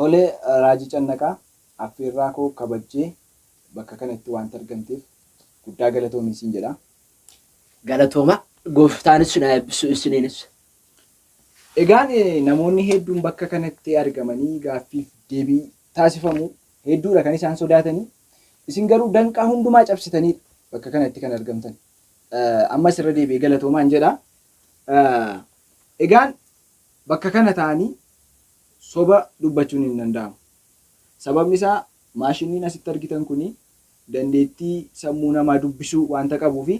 Tole Raajii Cannaqaa affeerraa koo kabajjee bakka kanatti waanta argamteef guddaa galatoomi siin jedha. Galatooma gooftaanis sin haa eebbisu isiniinis. Egaan namoonni hedduun bakka kanatti argamanii gaaffiif deebii taasifamu hedduudha kan isaan sodaatanii. Isin garuu danqaa hundumaa cabsitaniidha bakka kanatti kan argamtan. Ammas irra deebi'ee galatoomaan jedha. Egaan bakka kana ta'anii soba dubbachuun hin danda'amu. Sababni isaa maashiniin asitti argitan kuni dandeettii sammuu namaa dubbisuu waanta qabuufi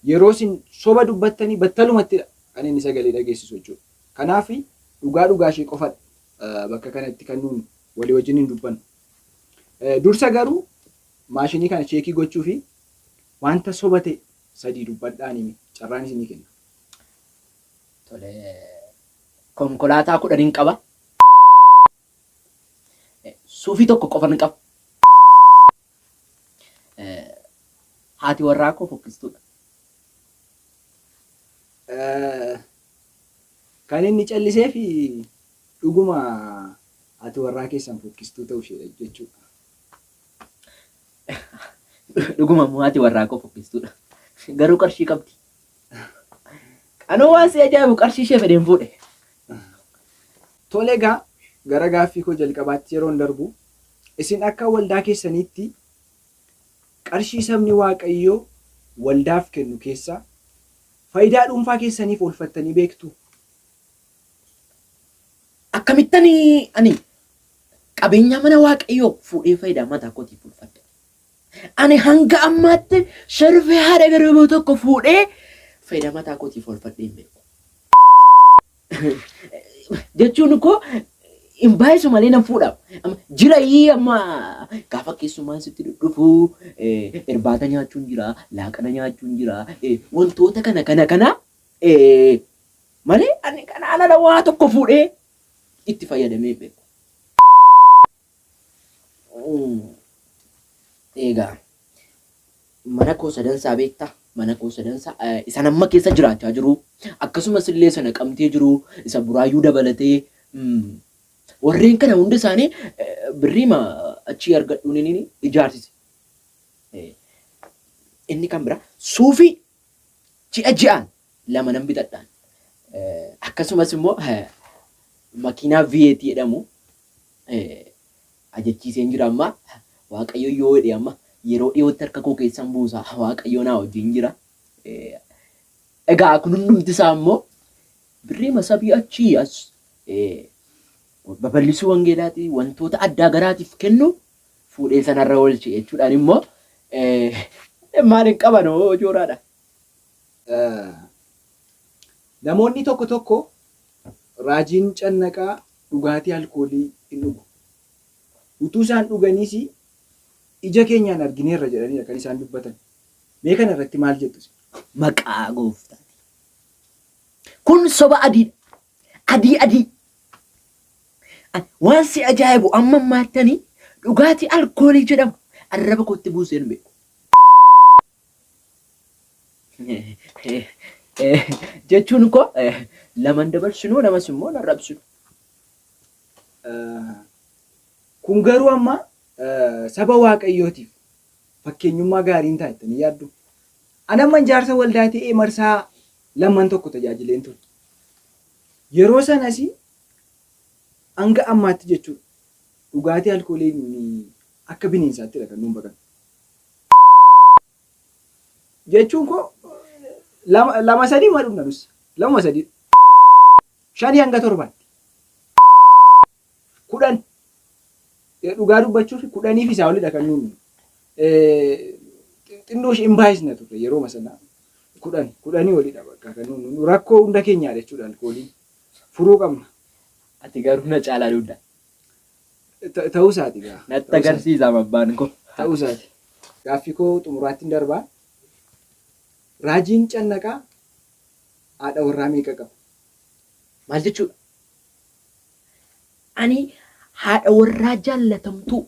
yeroo isin soba dubbattanii battalumattidha kan inni sagalee dhageessisu jechuudha. Kanaaf dhugaa dhugaa ishee qofadha bakka kanatti kan nuun walii wajjin hin dubbannu. Dursa garuu maashinii kana cheekii gochuu fi wanta soba ta'e sadii dubbadhaan himi carraan isinii kenna. Tole konkolaataa kudhanin qaba. Suufii tokko qofan qaba. Haati warraa koo fokkistuudha. Kan inni callisee fi dhuguma haati warraa keessan fokkistuu ta'uu isheedha jechuudha. Dhuguma immoo haati warraa koo fokkistuudha. Garuu qarshii qabdi. Anoo waan si ajaa'ibu qarshii ishee fedheen fuudhe. Tole egaa gara gaaffii koo jalqabaatti yeroon darbu isin akka waldaa keessaniitti qarshii sabni Waaqayyoo waldaaf kennu keessaa faayidaa dhuunfaa keessaniif oolfattanii beektuu? Akkamittan ani qabeenyaa mana Waaqayyoo fuudhee faayidaa mataa kootiif oolfadha? Ani hanga ammaatti sharfee haadha garbuu tokko fuudhee faayidaa mataa kootiif oolfadhee hin beeku. Jechuun koo hin baay'isu malee nan fuudha. Amma jira ii amma gaafa keessummaan sitti dhudhufu irbaata nyaachuun jira, laaqana nyaachuun jira, wantoota kana kana kana malee ani kanaan ala waa tokko fuudhee itti fayyadamee hin beeku. Egaa mana koo sadansaa beektaa? Mana koo sadansaa isan amma keessa jiraachaa jiru akkasumas illee isa naqamtee jiru isa buraayyuu dabalatee warreen kana hunda isaanii birriima achii argadhuun inni ijaarsise. Inni kan biraa suufii ji'a ji'aan lama nan bitadhaan. Akkasumas immoo makiinaa V8 jedhamu ajachiiseen jira amma. Waaqayyo yoo jedhe amma yeroo dhiyootti harka koo keessan buusa. Waaqayyo naa wajjin jira. Egaa kun hundumti isaa immoo birriima sabii achii as babal'isuu wangeelaatii wantoota addaa garaatiif kennu fuudhee sanarra oolche jechuudhaan immoo maal hin qaban hoo jooraadha. Namoonni tokko tokko raajiin Cannaqaa dhugaatii alkoolii hin dhugu. Utuu isaan dhuganiis ija keenyaan argineerra jedhaniidha kan isaan dubbatan. Mee kana irratti maal jettu isin? Maqaa gooftaatiin. Kun soba adiidha. Adii adii. Waan si ajaa'ibu amma ammaatti ani dhugaatii alkoolii jedhamu arraba kootti buusee hin beeku. Jechuun koo laman dabarsinu lamas immoo hin arrabsinu. Kun garuu amma saba Waaqayyootiif fakkeenyummaa gaarii hin ta'a jettanii yaaddu? Ani amman jaarsa waldaa ta'ee marsaa lamman tokko tajaajileen ture. Yeroo sanas hanga ammaatti jechuudha dhugaatii alkoolii akka bineensaattidha kan nuun baqannu. Jechuun koo lama lama sadii ma dhugna nus lamuma sadii shanii hanga torbaatti kudhan dhugaa dubbachuuf kudhaniif isaa olidha kan nuun xinnoo ishee hin baay'isna turre yerooma sana kudhan kudhanii olidha bakka kan nuun rakkoo hunda keenyaadha jechuudha alkooliin furuu qabna. Ati garuu na caalaa dugda. Ta'uu isaati gaa. Natti agarsiisa abbaan koo. Ta'uu isaati. Gaaffii koo xumuraattiin darbaa. Raajiin Cannaqaa haadha warraa meeqa qaba? Maal jechuudha? Ani haadha warraa jaallatamtuu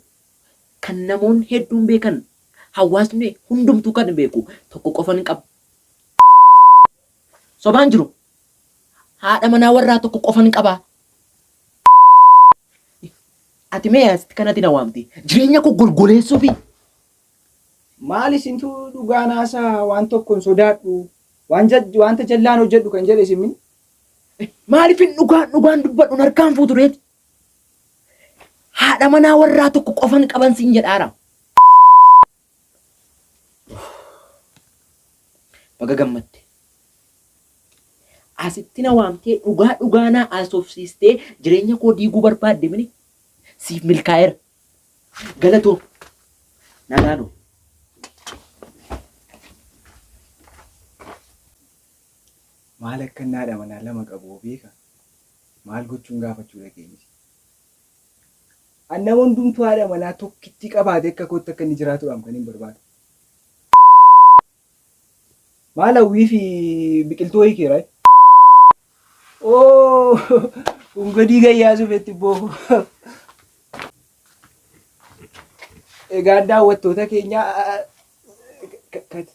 kan namoonni hedduun beekan hawaasni hundumtuu kan beeku tokko qofan qaba. Sobaan jiru. Haadha manaa warraa tokko qofan qaba. Ati mee asitti kanatti na waamte jireenya koo golgoleessuufi. Maal isintu dhugaa naasaa waan tokko hin sodaadhu waan wanta jallaan hojjedhu kan jedhe isin mini? Maaliifin dhugaan dhugaan dubbadhu harkaan fuutu reeti? Haadha manaa warraa tokko qofan qaban siin jedhaara. Baga gammadde. Asitti na waamtee dhugaa dhugaa naa haasofsiistee jireenya koo diiguu barbaadde mini siif milkaa'eera. Galatoo. Nagaan ooli. Maal akka inni haadha manaa lama qabu hoo beeka? Maal gochuun gaafachuu dhaqeenis? An nama hundumtuu haadha manaa tokkittii qabaatee akka kootti akka inni jiraatuudhaaf kan hin barbaadu. Maal hawwii fi biqiltuu wayii keera? Oo, kun godii gayyaa sufetti boo. Egaa daawwattoota keenya kat.